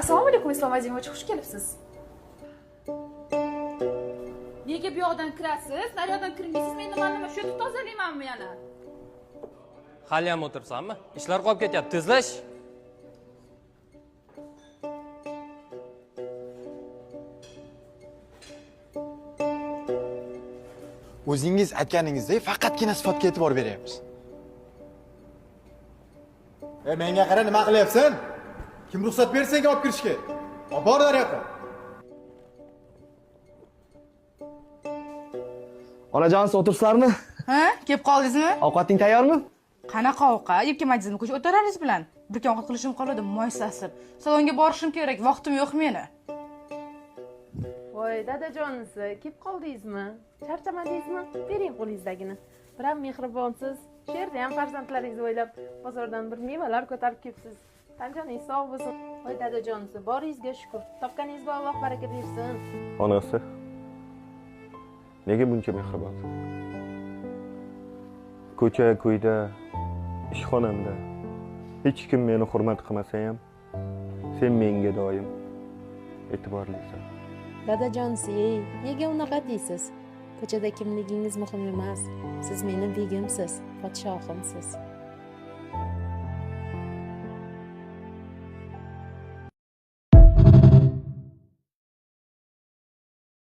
Assalomu alaykum Islom Azimovich, xush kelibsiz. Nega bu yoqdan kirasiz? Naryoqdan kirmaysiz, men nima shu yerda tozalaymanmi yana? Hali ham o'tiribsanmi? Ishlar qolib ketyapti, tezlash. O'zingiz aytganingizdek faqatgina sifatga e'tibor beryapmiz. Menga qara, nima qilyapsan? Kim ruxsat berdi senga olib kirishga? Olib bor naryoqqa. Onajon, siz o'tiribsizlarmi? Ha, kelib qoldingizmi? Ovqating tayyormi? Qanaqa ovqat? Yeb kelmadingizmi? Ko'cha o'tiraringiz bilan. Bir kun ovqat qilishim qoladi, moy sasib. Salonga borishim kerak, vaqtim yo'q meni. Voy, dadajonisi, kelib qoldingizmi? Charchamadingizmi? Bering qo'lingizdagini. Biram mehribonsiz. Shu yerda ham farzandlaringizni o'ylab bozordan bir mevalar ko'tarib kelibsiz. Tanjoningiz sog' bo'lsin. Voy dadajonisi, boringizga shukr. Topganingizga Alloh baraka bersin. Onasi, nega buncha mehribonsiz? Ko'cha, ko'yda, ishxonamda hech kim meni hurmat qilmasa ham, sen menga doim e'tiborlisan. Dadajonisi, ey, nega unaqa deysiz? Ko'chada kimligingiz muhim emas. Siz meni begimsiz, podshohimsiz.